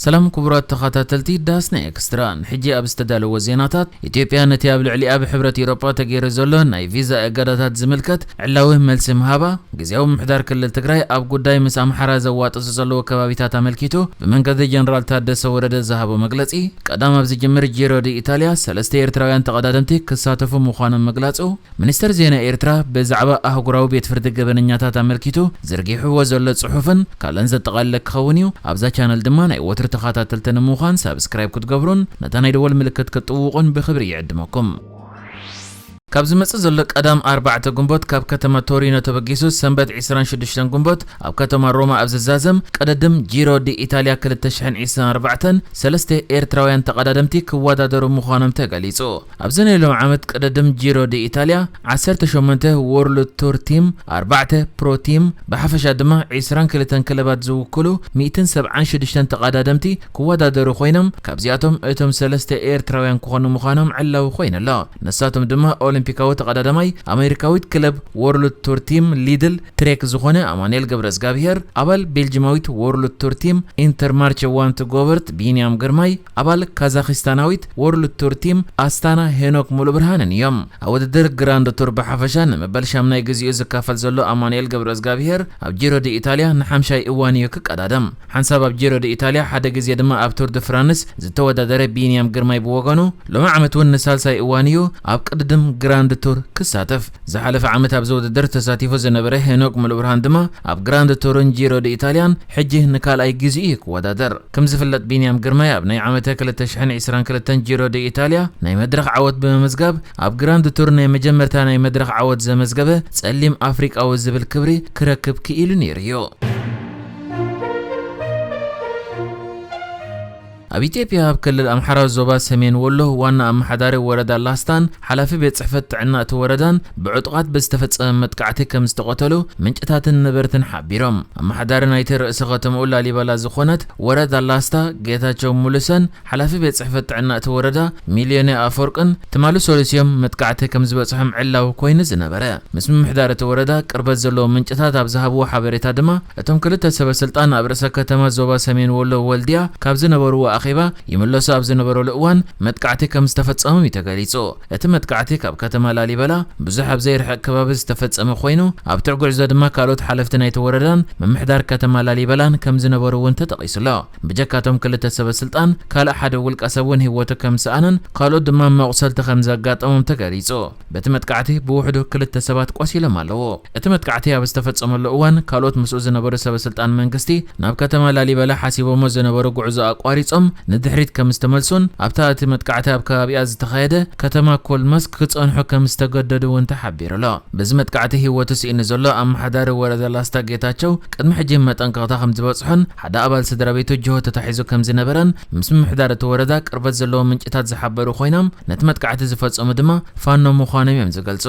ሰላም ክቡራት ተኸታተልቲ ዳስና ኤክስትራ፣ ንሕጂ ኣብ ዝተዳለወ ዜናታት፣ ኢትዮጵያ ነቲ ኣብ ልዕሊኣ ብሕብረት ኤውሮጳ ተገይሩ ዘሎ ናይ ቪዛ እገዳታት ዝምልከት ዕላዊ መልሲ ምሃባ፣ ግዝያዊ ምምሕዳር ክልል ትግራይ ኣብ ጉዳይ ምስ ኣምሓራ ዘዋጥሱ ዘለዉ ከባቢታት ኣመልኪቱ ብመንገዲ ጀነራል ታደሰ ወረደ ዝሃቦ መግለጺ፣ ቀዳም ኣብ ዝጅምር ጂሮ ዲ ኢታልያ ሰለስተ ኤርትራውያን ተቐዳደምቲ ክሳተፉ ምዃኖም ምግላጹ፣ ሚኒስተር ዜና ኤርትራ ብዛዕባ ኣህጉራዊ ቤት ፍርዲ ገበነኛታት ኣመልኪቱ ዘርጊሕዎ ዘሎ ጽሑፍን ካልእን ዘጠቓለለ ክኸውን እዩ። ኣብዛ ቻነል ድማ ናይ ወትሪ ተኸታተልቲ ንምዃን ሳብስክራይብ ክትገብሩን ነታ ናይ ደወል ምልክት ክትጥውቑን ብኽብሪ ይዕድመኩም። ካብ ዝመጽእ ዘሎ ቀዳም ኣርባዕተ ግንቦት ካብ ከተማ ቶሪኖ ተበጊሱ ሰንበት ዕስራን ሽዱሽተን ግንቦት ኣብ ከተማ ሮማ ኣብ ዝዛዘም ቅድድም ጂሮ ዲ ኢታልያ ክልተ ሽሕን ዕስራን ኣርባዕተን ሰለስተ ኤርትራውያን ተቐዳደምቲ ክወዳደሩ ምዃኖም ተገሊጹ። ኣብዚ ናይ ሎም ዓመት ቅድድም ጂሮ ዲ ኢታልያ ዓሰርተ ሸሞንተ ወርልድ ቱር ቲም፣ ኣርባዕተ ፕሮ ቲም፣ ብሓፈሻ ድማ ዕስራን ክልተን ክለባት ዝውክሉ ሚእትን ሰብዓን ሽዱሽተን ተቐዳደምቲ ክወዳደሩ ኮይኖም፣ ካብዚኣቶም እቶም ሰለስተ ኤርትራውያን ክኾኑ ምዃኖም ዕላዊ ኮይኑ ኣሎ። ንሳቶም ድማ ኦሊምፒካዊ ተቐዳዳማይ ኣሜሪካዊት ክለብ ወርልድ ቱር ቲም ሊድል ትሬክ ዝኾነ ኣማኑኤል ገብረእዝጋብሄር፣ ኣባል ቤልጂማዊት ወርልድ ቱር ቲም ኢንተርማርቸ ዋንት ጎበርት ቢንያም ግርማይ፣ ኣባል ካዛኺስታናዊት ወርልድ ቱር ቲም ኣስታና ሄኖክ ሙሉብርሃንን እዮም። ኣብ ውድድር ግራንድ ቱር ብሓፈሻ ንመበል ሻምናይ ግዜኡ ዝካፈል ዘሎ ኣማኑኤል ገብረእዝጋብሄር ኣብ ጂሮ ዲ ኢታልያ ንሓምሻይ እዋን እዩ ክቀዳደም። ሓንሳብ ኣብ ጂሮ ዲ ኢታልያ ሓደ ግዜ ድማ ኣብ ቱር ዲ ፍራንስ ዝተወዳደረ ቢንያም ግርማይ ብወገኑ ሎሚ ዓመት እውን ንሳልሳይ እዋን እዩ ኣብ ቅድድም ግራንድ ቱር ክሳተፍ። ዝሓለፈ ዓመት ኣብዚ ውድድር ተሳቲፉ ዝነበረ ሄኖክ ሙሉብርሃን ድማ ኣብ ግራንድ ቱርን ጂሮ ዲ ኢታልያን ሕጂ ንካልኣይ ግዜኡ እዩ ክወዳደር። ከም ዝፍለጥ ቢንያም ግርማይ ኣብ ናይ ዓመተ ክልተ ሽሕን ዕስራን ክልተን ጂሮ ዲ ኢታልያ ናይ መድረኽ ዓወት ብምምዝጋብ ኣብ ግራንድ ቱር ናይ መጀመርታ ናይ መድረኽ ዓወት ዘመዝገበ ጸሊም ኣፍሪቃዊ ዝብል ክብሪ ክረክብ ክኢሉ ነይሩ እዩ። ኣብ ኢትዮጵያ ኣብ ክልል ኣምሓራ ዞባ ሰሜን ወሎ ዋና ኣመሓዳሪ ወረዳ ላስታን ሓላፊ ቤት ጽሕፈት ጥዕና እቲ ወረዳን ብዕጡቓት ብዝተፈጸመ መጥቃዕቲ ከም ዝተቐተሉ ምንጭታትን ነበርትን ሓቢሮም። ኣመሓዳሪ ናይቲ ርእሰ ከተማኡ ላሊበላ ዝኾነት ወረዳ ላስታ ጌታቸው ሙሉሰን ሓላፊ ቤት ጽሕፈት ጥዕና እቲ ወረዳ ሚልዮኔ ኣፈወርቅን ትማሊ ሰሉስ እዮም መጥቃዕቲ ከም ዝበጽሖም ዕላዊ ኮይኑ ዝነበረ። ምስ ምምሕዳር እቲ ወረዳ ቅርበት ዘለዎም ምንጭታት ኣብ ዝሃብዎ ሓበሬታ ድማ እቶም ክልተ ሰበ ስልጣን ኣብ ርእሰ ከተማ ዞባ ሰሜን ወሎ ወልዲያ ካብ ዝነበርዎ ኣኼባ ይምለሱ ኣብ ዝነበረሉ እዋን መጥቃዕቲ ከም ዝተፈጸሞም እዩ ተገሊጹ። እቲ መጥቃዕቲ ካብ ከተማ ላሊበላ ብዙሕ ኣብ ዘይርሕቕ ከባቢ ዝተፈጸመ ኮይኑ ኣብቲ ጉዕዞ ድማ ካልኦት ሓለፍቲ ናይቲ ወረዳን ምምሕዳር ከተማ ላሊበላን ከም ዝነበሩ እውን ተጠቒሱ ኣሎ። ብጀካቶም ክልተ ሰበ ስልጣን ካልእ ሓደ ውልቀ ሰብ እውን ህይወቱ ከም ዝሰኣነን ካልኦት ድማ መቑሰልቲ ከም ዘጋጠሞም ተገሊጹ። በቲ መጥቃዕቲ ብውሕዱ ክልተ ሰባት ቆሲሎም ኣለዉ። እቲ መጥቃዕቲ ኣብ ዝተፈጸመሉ እዋን ካልኦት ምስኡ ዝነበሩ ሰበ ስልጣን መንግስቲ ናብ ከተማ ላሊበላ ሓሲቦሞ ዝነበሩ ጉዕዞ ኣቋሪጾም ንድሕሪት ከም ዝተመልሱን ኣብታ እቲ መጥቃዕቲ ኣብ ከባቢኣ ዝተኻየደ ከተማ ኮልመስክ ክጸንሑ ከም ዝተገደዱ እውን ተሓቢሩ ኣሎ። በዚ መጥቃዕቲ ህይወቱ ስኢኑ ዘሎ ኣመሓዳሪ ወረዳ ላስታ ጌታቸው ቅድሚ ሕጂ መጠንቀቕታ ከም ዝበጽሖን ሓደ ኣባል ስድራ ቤቱ ጅሆ ተታሒዙ ከም ዝነበረን ምስ ምምሕዳር እቲ ወረዳ ቅርበት ዘለዎም ምንጭታት ዝሓበሩ ኮይኖም ነቲ መጥቃዕቲ ዝፈጸሙ ድማ ፋኖ ምዃኖም እዮም ዝገልጹ።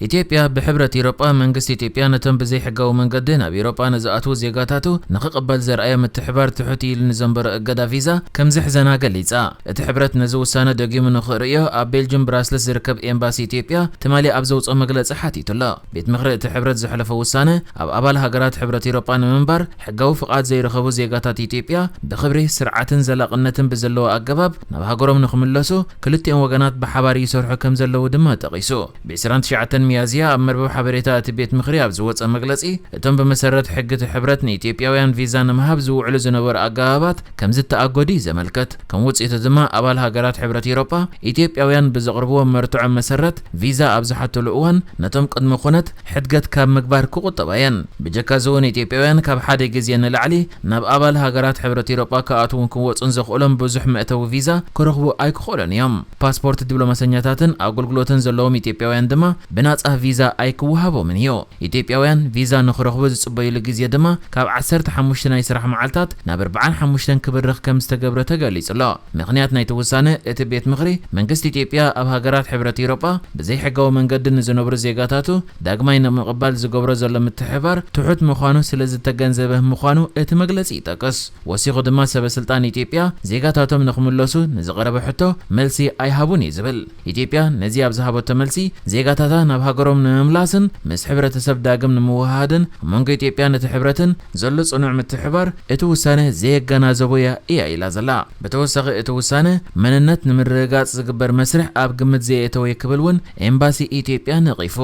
ኢትዮጵያ ብሕብረት ኢሮጳ መንግስቲ ኢትዮጵያ ነቶም ብዘይሕጋዊ መንገዲ ናብ ኢሮጳ ንዝኣትዉ ዜጋታቱ ንኽቕበል ዘርኣዮ ምትሕባር ትሑት ኢሉ ንዘንበሮ እገዳ ቪዛ ከም ዘሕዘና ገሊጻ። እቲ ሕብረት ነዚ ውሳነ ደጊሙ ንኽርእዮ ኣብ ቤልጅም ብራስልስ ዝርከብ ኤምባሲ ኢትዮጵያ ትማሊ ኣብ ዘውፅኦ መግለፂ ሓቲቱ ኣሎ። ቤት ምኽሪ እቲ ሕብረት ዘሕለፎ ውሳነ ኣብ ኣባል ሃገራት ሕብረት ኢሮጳ ንምንባር ሕጋዊ ፍቓድ ዘይረኸቡ ዜጋታት ኢትዮጵያ ብኽብሪ፣ ስርዓትን ዘላቕነትን ብዘለዎ ኣገባብ ናብ ሃገሮም ንኽምለሱ ክልቲኦም ወገናት ብሓባር ይሰርሑ ከም ዘለዉ ድማ ጠቒሱ። ብ ዕስራን ትሽዓተን ሚያዝያ ኣብ መርበብ ሓበሬታ እቲ ቤት ምኽሪ ኣብ ዝወጸ መግለጺ፣ እቶም ብመሰረት ሕጊ እቲ ሕብረት ንኢትዮጵያውያን ቪዛ ንምሃብ ዝውዕሉ ዝነበሩ ኣገባባት ከም ዝተኣገዱ እዩ ዘመልክት። ከም ውጽኢቱ ድማ ኣባል ሃገራት ሕብረት ኤውሮጳ ኢትዮጵያውያን ብዘቕርብዎ መርትዖ መሰረት ቪዛ ኣብ ዝሓተሉ እዋን ነቶም ቅድመ ኩነት ሕድገት ካብ ምግባር ክቑጠባ እየን። ብጀካ እዚ እውን ኢትዮጵያውያን ካብ ሓደ ግዜ ንላዕሊ ናብ ኣባል ሃገራት ሕብረት ኤውሮጳ ክኣትዉን ክወጹን ዘኽእሎም ብዙሕ መእተዊ ቪዛ ክረኽቡ ኣይክኽእሉን እዮም። ፓስፖርት ዲፕሎማሰኛታትን ኣገልግሎትን ዘለዎም ኢትዮጵያውያን ድማ ብናጻ ቪዛ ኣይክወሃቦምን እዩ። ኢትዮጵያውያን ቪዛ ንኽረኽቡ ዝጽበዩሉ ግዜ ድማ ካብ ዓሰርተ ሓሙሽተ ናይ ስራሕ መዓልታት ናብ ኣርብዓን ሓሙሽተን ክብርኽ ከም ዝተገብረ ተገሊጹ ኣሎ። ምኽንያት ናይቲ ውሳነ እቲ ቤት ምኽሪ መንግስቲ ኢትዮጵያ ኣብ ሃገራት ሕብረት ኤውሮጳ ብዘይሕጋዊ መንገዲ ንዝነብሩ ዜጋታቱ ዳግማይ ንምቕባል ዝገብሮ ዘሎ ምትሕብባር ትሑት ምዃኑ ስለ ዝተገንዘበ ምዃኑ እቲ መግለጺ ይጠቅስ። ወሲኹ ድማ ሰበ ስልጣን ኢትዮጵያ ዜጋታቶም ንኽምለሱ ንዝቐረበ ሕቶ መልሲ ኣይሃቡን እዩ ዝብል። ኢትዮጵያ ነዚ ኣብ ዝሃበቶ መልሲ ዜጋታታ ናብ ሃገሮም ንምምላስን ምስ ሕብረተሰብ ዳግም ንምውሃድን ኣብ መንጎ ኢትዮጵያን እቲ ሕብረትን ዘሎ ጽኑዕ ምትሕባር እቲ ውሳነ ዘየገናዘቦ እያ እያ ኢላ ዘላ። ብተወሳኺ እቲ ውሳነ መንነት ንምርግጋጽ ዝግበር መስርሕ ኣብ ግምት ዘየእተወ ክብል እውን ኤምባሲ ኢትዮጵያ ነቒፉ።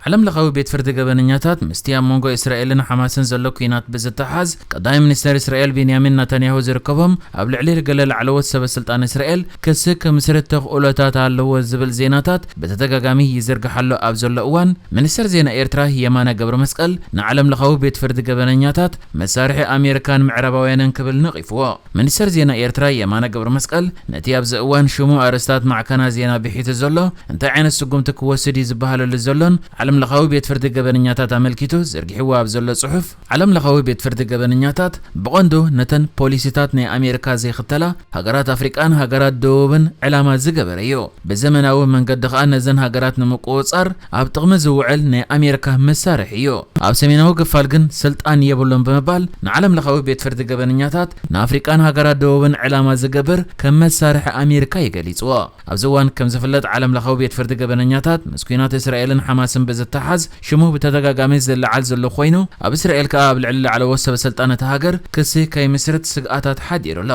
ዓለም ለኻዊ ቤት ፍርዲ ገበነኛታት ምስቲ ኣብ መንጎ እስራኤልን ሓማስን ዘሎ ኲናት ብዝተሓዝ ቀዳማይ ሚኒስተር እስራኤል ቤንያሚን ናታንያሁ ዝርከቦም ኣብ ልዕሊ ገለ ላዕለዎት ሰበ ስልጣን እስራኤል ክሲ ክምስርት ተኽእሎታት ኣለዎ ዝብል ዜናታት ብተደጋጋሚ ይዝርግሓሉ ኣብ ዘሎ እዋን፣ ሚኒስተር ዜና ኤርትራ የማነ ገብረ መስቀል ንዓለም ለኻዊ ቤት ፍርዲ ገበነኛታት መሳርሒ ኣሜሪካን ምዕራባውያንን ክብል ነቒፍዎ። ሚኒስተር ዜና ኤርትራ የማነ ገብረ መስቀል ነቲ ኣብዚ እዋን ሽሙ ኣርእስታት ማዕከናት ዜና ብሒቱ ዘሎ እንታይ ዓይነት ስጉምቲ ክወስድ እዩ ዝበሃለሉ ዘሎን ዓለም ለኻዊ ቤት ፍርዲ ገበነኛታት ኣመልኪቱ ዘርጊሕዎ ኣብ ዘሎ ጽሑፍ፣ ዓለም ለኻዊ ቤት ፍርዲ ገበነኛታት ብቐንዱ ነተን ፖሊሲታት ናይ ኣሜሪካ ዘይኽተላ ሃገራት ኣፍሪቃን ሃገራት ደቡብን ዕላማ ዝገበረ እዩ። ብዘመናዊ መንገዲ ከኣ ነዘን ሃገራት ንምቁጽጻር ኣብ ጥቕሚ ዝውዕል ናይ ኣሜሪካ መሳርሒ እዩ። ኣብ ሰሜናዊ ክፋል ግን ስልጣን የብሉን ብምባል ንዓለም ለኻዊ ቤት ፍርዲ ገበነኛታት ንኣፍሪቃን ሃገራት ደቡብን ዕላማ ዝገብር ከም መሳርሒ ኣሜሪካ እዩ ገሊጽዎ። ኣብዚ እዋን ከም ዝፍለጥ ዓለም ለኻዊ ቤት ፍርዲ ገበነኛታት ምስ ኲናት እስራኤልን ሓማስን ብዝተሓዝ ሽሙ ብተደጋጋሚ ዝለዓል ዘሎ ኮይኑ፣ ኣብ እስራኤል ከኣ ኣብ ልዕሊ ላዕለዎት ሰበ ስልጣን እታ ሃገር ክሲ ከይምስርት ስግኣታት ሓዲሩ ኣሎ።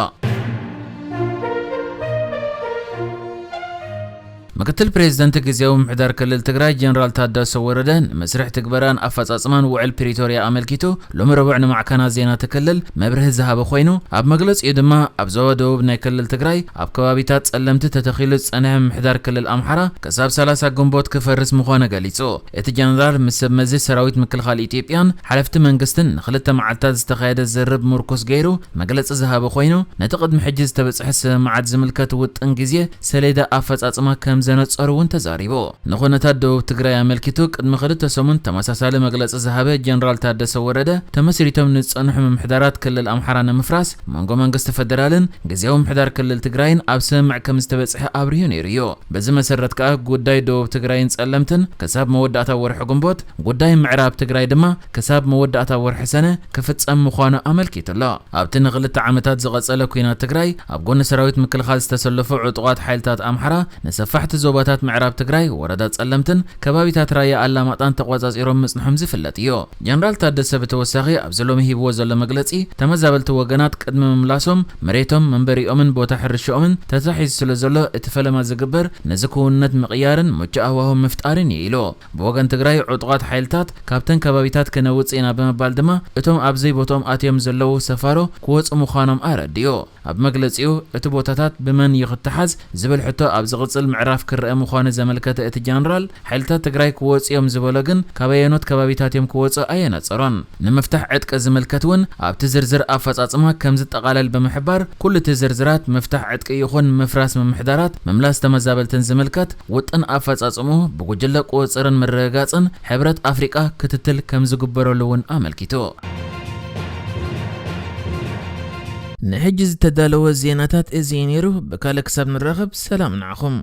ምክትል ፕሬዝደንት ግዜያዊ ምምሕዳር ክልል ትግራይ ጀነራል ታደሰ ወረደ ንመስርሕ ትግበራን ኣፈፃፅማን ውዕል ፕሪቶርያ ኣመልኪቱ ሎሚ ረቡዕ ንማዕከናት ዜና እቲ ክልል መብርሂ ዝሃበ ኮይኑ፣ ኣብ መግለፂኡ ድማ ኣብ ዞባ ደቡብ ናይ ክልል ትግራይ ኣብ ከባቢታት ፀለምቲ ተተኺሉ ዝፀንሐ ምምሕዳር ክልል ኣምሓራ ክሳብ ሰላሳ ግንቦት ክፈርስ ምዃኑ ገሊፁ። እቲ ጀነራል ምስ ሰብ መዚ ሰራዊት ምክልኻል ኢትዮጵያን ሓለፍቲ መንግስትን ንክልተ መዓልታት ዝተኻየደ ዝርርብ ምርኩስ ገይሩ መግለፂ ዝሃበ ኮይኑ፣ ነቲ ቅድሚ ሕጂ ዝተበፅሐ ስምምዓት ዝምልከት ውጥን ግዜ ሰሌዳ ኣፈፃፅማ ከም ዘነፀሩ እውን ተዛሪቡ። ንኩነታት ደቡብ ትግራይ ኣመልኪቱ ቅድሚ ክልተ ሰሙን ተመሳሳሊ መግለፂ ዝሃበ ጀነራል ታደሰ ወረደ፣ ተመስሪቶም ንዝፀንሑ ምምሕዳራት ክልል ኣምሓራ ንምፍራስ መንጎ መንግስቲ ፈደራልን ግዜያዊ ምምሕዳር ክልል ትግራይን ኣብ ስምምዕ ከም ዝተበፅሐ ኣብሪሁ ነይሩ እዩ። በዚ መሰረት ከኣ ጉዳይ ደቡብ ትግራይን ፀለምትን ክሳብ መወዳእታ ወርሒ ግንቦት፣ ጉዳይ ምዕራብ ትግራይ ድማ ክሳብ መወዳእታ ወርሒ ሰነ ክፍፀም ምዃኑ ኣመልኪቱ ኣሎ። ኣብቲ ንክልተ ዓመታት ዝቐጸለ ኲናት ትግራይ ኣብ ጎኒ ሰራዊት ምክልኻል ዝተሰለፉ ዕጡቓት ሓይልታት ኣምሓራ ንሰፋሕቲ ዞባታት ምዕራብ ትግራይ ወረዳ ጸለምትን ከባቢታት ራያ ኣላማጣን ተቖጻጺሮም ምጽንሖም ዝፍለጥ እዩ። ጀነራል ታደሰ ብተወሳኺ ኣብዚ ሎሚ ሂብዎ ዘሎ መግለጺ፣ ተመዛበልቲ ወገናት ቅድሚ ምምላሶም መሬቶም፣ መንበሪኦምን ቦታ ሕርሽኦምን ተታሒዙ ስለ ዘሎ እቲ ፈለማ ዝግበር ነዚ ክውንነት ምቕያርን ምቹእ ሃዋህው ምፍጣርን እዩ ኢሉ። ብወገን ትግራይ ዕጡቓት ሓይልታት ካብተን ከባቢታት ክነውጽእ ኢና ብምባል ድማ እቶም ኣብ ዘይቦትኦም ኣትዮም ዘለዉ ሰፋሮ ክወጹ ምዃኖም ኣረዲኡ። ኣብ መግለጺኡ እቲ ቦታታት ብመን እዩ ክተሓዝ ዝብል ሕቶ ኣብ ዝቕጽል ምዕራፍ ክረአ ምዃኑ ዘመልከተ እቲ ጀነራል፣ ሓይልታት ትግራይ ክወጹ እዮም ዝበሎ ግን ካበየኖት ከባቢታት እዮም ክወጹ ኣየነጸሮን። ንምፍታሕ ዕጥቂ ዝምልከት እውን ኣብቲ ዝርዝር ኣፈጻጽማ ከም ዝጠቓለል ብምሕባር፣ ኩሉ እቲ ዝርዝራት ምፍታሕ ዕጥቂ ይኹን ምፍራስ ምምሕዳራት፣ ምምላስ ተመዛበልትን ዝምልከት ውጥን ኣፈጻጽምኡ ብጉጅለ ቁጽጽርን ምርግጋጽን ሕብረት ኣፍሪቃ ክትትል ከም ዝግበረሉ እውን ኣመልኪቱ። ንሕጂ ዝተዳለወ ዜናታት እዚ እዩ ነይሩ። ብካልእ ክሳብ ንራኸብ ሰላም ንዓኹም።